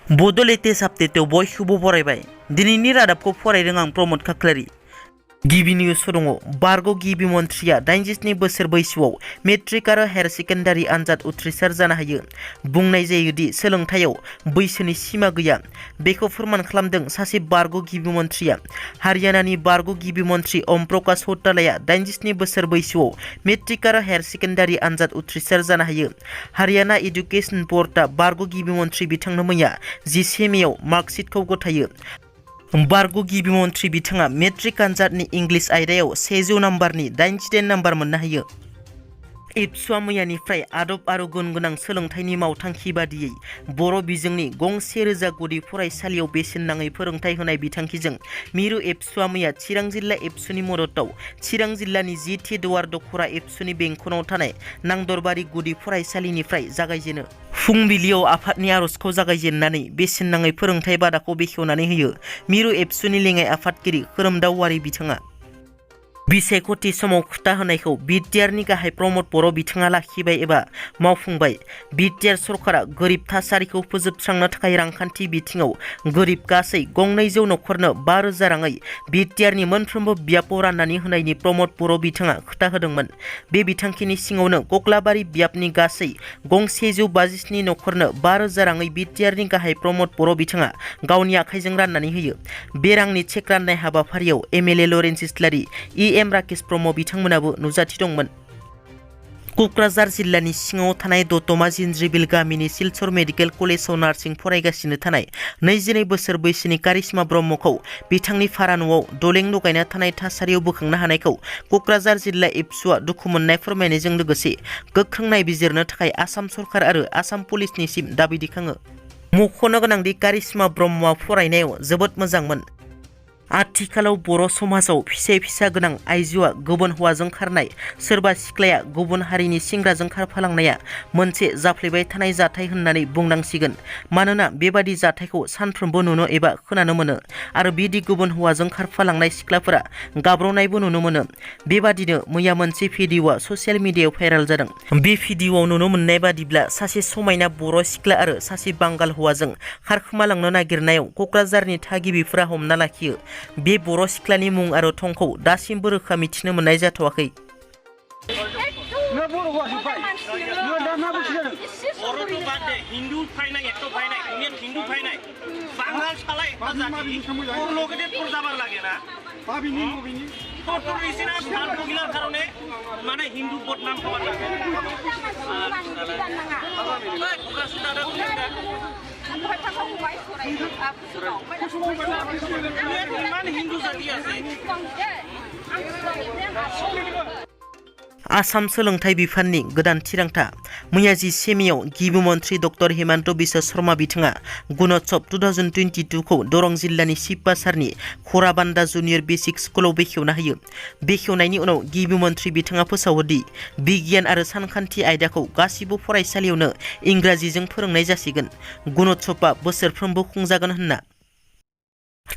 Bodo latest update बयखौबो बरायबाय दिनैनि रादाबखौ फरायदों आं प्रमोद खाख्लारि। गिबि निउस दङ बारग' गिबि मन्थ्रिया 87 बोसोर बैसोआव मेट्रिक आरो हायार सेकेन्डारि आनजाद उथ्रिसार जानो हायो। बुंनाय जायोदि सोलोंथायाव बैसोनि सिमा गैया। बेखौ फोरमान खालामदों सासे बारग' गिबि मन्थ्रिया। हारियानानि बारग' गिबि मन्थ्रि ओम प्रकाश चौटालाया 87 बोसोर बैसोआव मेट्रिक आरो हायार सेकेन्डारि आनजाद उथ्रिसार जानो हायो। हारियाना एडुकेशन बर्डआ बारग' गिबि मन्थ्रि बिथांनो मैया 10 मेआव मार्कशीटखौ गथायो। बारग' गिबि मन्थ्रि बिथाङा मेट्रिक आनजादनि इंलिस आयदायाव 100 नाम्बारनि 88 नाम्बार मोननो हायो। एबसुआ मैयानिफ्राय आदब आरो गुन गोनां सोलोंथाइनि मावथांखि बादियै बर' बिजोंनि गं 1000 गुदि फरायसालियाव बेसेन नाङै फोरोंथाइ होनाय बिथांखिजों मिरु एबसुआ मैया चिरां जिल्ला एबसुनि मददआव चिरां जिल्लानि जिथि दुवार दख'रा एबसुनि बेंखनाव थानाय नांदरबारि गुदि फरायसालिनिफ्राय जागायजेनो। फुंबिलियाव आफादनि आर'जखौ जागायजेननानै बेसेन नाङै फोरोंथाइ बादाखौ बेखेवनानै होयो मिरु एबसुनि लेङाइ आफादगिरि खोरोमदाव वारि बिथाङा। बिसायख'थि समाव खोथा होनायखौ बिटिआरनि गाहाय प्रमद बर' बिथाङा लाखिबाय एबा मावफुंबाय। बिटिआर सरकारा गोरिब थासारिखौ फोजोबस्रांनो थाखाय रांखान्थि बिथिङाव गोरिब गासै गं 200 नखरनो 5000 राङै बिटिआरनि मोनफ्रोमबो बियाबाव राननानै होनायनि प्रमद बर' बिथाङा खोथा होदोंमोन। बे बिथांखिनि सिङावनो कक्लाबारि बियाबनि गासै गं 157 नखरनो 5000 राङै बिटिआरनि गाहाय प्रमद बर' बिथाङा गावनि आखाइजों राननानै होयो। बे रांनि चेक राननाय हाबाफारियाव एमएलए लरेन्स इस्लारि एम राकेश ब्रह्म बिथांमोनाबो नुजाथि दंमोन। क'क्राझार जिल्लानि सिङाव थानाय दतमा जिनज्रिबिल गामिनि सिलचर मेडिकेल कलेजाव नार्सिं फरायगासिनो थानाय 22 बोसोर बैसोनि कारिश्मा ब्रह्मखौ बिथांनि भारा न'आव दलें लगायना थानाय थासारियाव बोखांनो हानायखौ क'क्राझार जिल्ला एबसुआ दुखु मोननाय फोरमायनायजों लोगोसे गोख्रों नायबिजिरनो थाखाय आसाम सरकार आरो आसाम पुलिसनिसिम दाबि दैखाङो। मख'नो गोनांदि कारिश्मा ब्रह्मआ फरायनायाव जोबोद मोजांमोन। आथिखालाव बर' समाजाव फिसा गोनां आइजोआ गुबुन हौवाजों खारनाय, सोरबा सिख्लाया गुबुन हारिनि सेंग्राजों खारफालांनाया मोनसे जाफ्लेबाय थानाय जाथाय होननानै बुंनांसिगोन। मानोना बेबादि जाथायखौ सानफ्रोमबो नुनो एबा खोनानो मोनो आरो बिदि गुबुन हौवाजों खारफालांनाय सिख्लाफोरा गाब्र'नायबो नुनो मोनो। बेबादिनो मैया मोनसे भिडिअ'आ ससियेल मिडियायाव भाइरेल जादों। बे भिडिअ'आव नुनो मोननाय बादिब्ला सासे समायना बर' सिख्ला आरो सासे बांगाल हौवाजों खारखोमालांनो नागिरनायाव क'क्राझारनि थागिबिफोरा हमना लाखियो। बे बर' सिख्लानि मुं आरो थंखौ दासिमबो रोखा मिथिनो मोननाय जाथ'वाखै। आसाम सोलोंथाइ बिफाननि गोदान थिरांथा। मैया 10 मेआव गिबि मन्थ्रि डक्टर हेमन्त बिश्व शर्मा बिथाङा गुणोत्सव 2022 खौ दरं जिल्लानि शिबबासारनि खराबान्दा जुनियर बेसिक स्कुलाव बेखेवना होयो। बेखेवनायनि उनाव गिबि मन्थ्रि बिथाङा फोसावोदि बिगियान आरो सानखान्थि आयदाखौ गासिबो फरायसालियावनो इंराजिजों फोरोंनाय जासिगोन। गुणोत्सवआ बोसोरफ्रोमबो खुंजागोन होनना।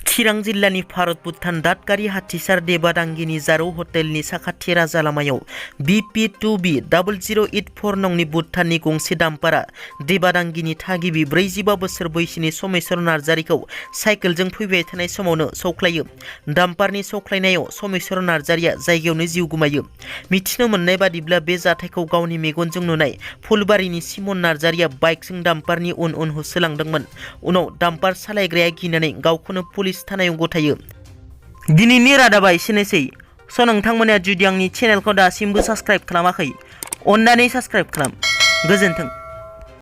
चिरां जिल्लानि भारत भुटान दादगारि हाथिसार देबादांगिनि जारौ हटेलनि साखाथि राजा लामायाव BP2B0084 नंनि भुटाननि गंसे डाम्पारा देबादांगिनि थागिबि 45 बोसोर बैसोनि समेश्वर नार्जारिखौ साइकेलजों फैबाय थानाय समावनो सौख्लायो। डाम्पारनि सौख्लायनायाव समेश्वर नार्जारिया जायगायावनो जिउ गोमायो। मिथिनो मोननाय बादिब्ला बे जाथायखौ गावनि मेगनजों नुनाय फुलबारिनि सिमन नार्जारिया बाइकजों डाम्पारनि उन होसोलांदोंमोन। उनाव डाम्पार सालायग्राया गिनानै गावखौनो पुलिस थानायाव गथायो। दिनैनि रादाबा एसेनोसै। नोंथांमोना जुदि आंनि चेनेलखौ दासिमबो साबस्क्राइब खालामाखै अन्नानै साबस्क्राइब खालाम। गोजोन्थों।